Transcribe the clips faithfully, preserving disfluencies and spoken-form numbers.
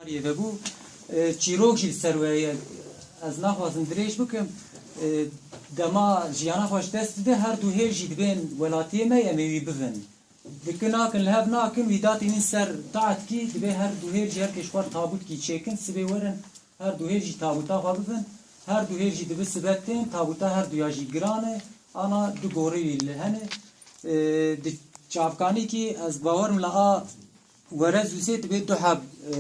Yê vebû, e, çîrok jî li ser we ye. Ez naxwazim dirêj bikim. E, dema jiyana xwe ji dest dide, her du hêl jî dibên welatiyê me, em ê wî bivin. Dikin nakin, li hev nakin, wî datînin ser taetkî, dibê her du hêl jî her kê ji xwe tabûtkî çêkin, sibê werin her du hêl jî tabûta xwe bivin. Her du hêl jî dibi sibe tên, tabûta her duya jî giran e, ana du gorê wî li hene. E, di çavkanîkî ez bawerim li a Werez û zê dibê du heb, e,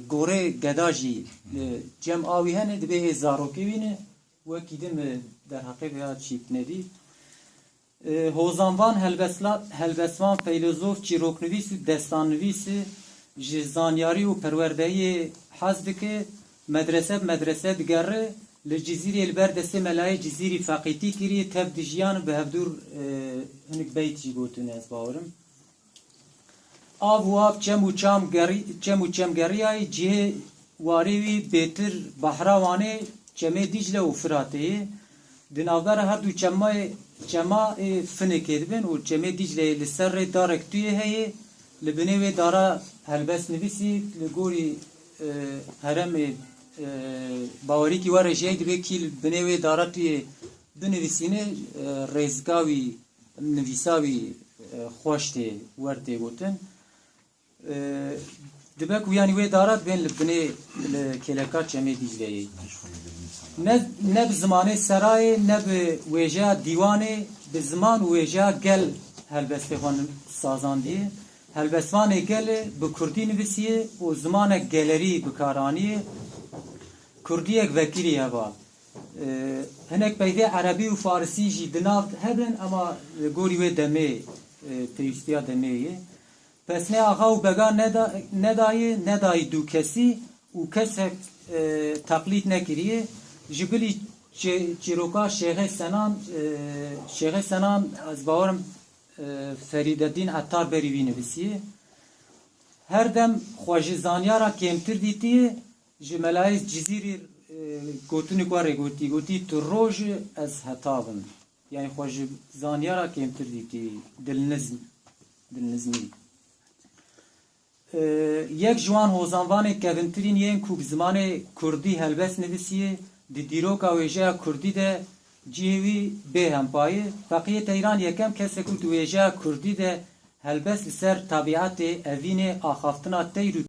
gorê geda jî, e, cem a wî hene, dibê hê zarokê wî ne, wekî din, e, derheqê vêya çîk nedî. E, Hozanvan helbesla-, helbestvan, feylozof, çîroknivîs û destannivîs e, ji zanyarî û perwerdehiyê hez dike, medrese bi medrese digere, li Cizîrê li ber destê Melayê Cizîrî feqîtî kiriye, tev dijiyan bi hevdûr, e, hinek beyt jî gotine, ez bawerim. Av û av, çem û çam gerî-, çem û çem geriyayî, cihê warê wî bêtir behra Wanê, çemê Dîcle û Firatê ye. Di navbera her du çemayê, çema ê Finikê dibin û çemê Dîcleyê li ser rê darek tuyê heye. Li binê wê dara helbest nivîsî, li gorî, e, heremê, e, bawerîkî were jiyayî dibê kî li binê wê dara tuyê binivîsîne, e, rêzika wî, nivîsa wî, e, xweş tê, wer tê gotin. E, dibe ku yanî wê dara dibên li binê, li kêleka çemê Dîcleyê. Ne, ne bi zimanê serayê, ne bi wêjeya dîwanê, bi ziman û wêjeya gel helbestê xwe ni-, sazandiye. Helbestvanê gel e, bi kurdî nivîsiye û zimanek gelerî bi kar aniye. Kurdiyek vekirî heva. E, hinek peyvê erebî û farisî jî di nav hebin, ema li gorî wê demê, e, pêwîstiya demê ye. Pesnê axa û bega neda-, nedayê, nedayî dû kesî û kesek, e, teqlîd nekiriye. Ji bilî çê-, çîroka Şêxê Senan, e, Şêxê Senan, ez bawerim, e, Ferîdeddîn Ettar berî wî nivîsiye. Her dem xwe ji zanyara kêmtir dîtiye, ji Melayê Cizîrî, e, gotinik were gotî, gotî, tu roj e, ez heta bim. Yanî xwe ji zanyara kêmtir dîtî, dilniz-, dilnizmî. E, yek ji wan hozanvanên kevintirîn yên ku bi zimanê kurdî helbest nivîsiye, di dîroka wêjeya kurdî de cihê wî bêhempa ye. Feqiyê Teyran yekem kes e ku di wêjeya kurdî de helbest li ser tebîetê, evînê, axaftina teyr û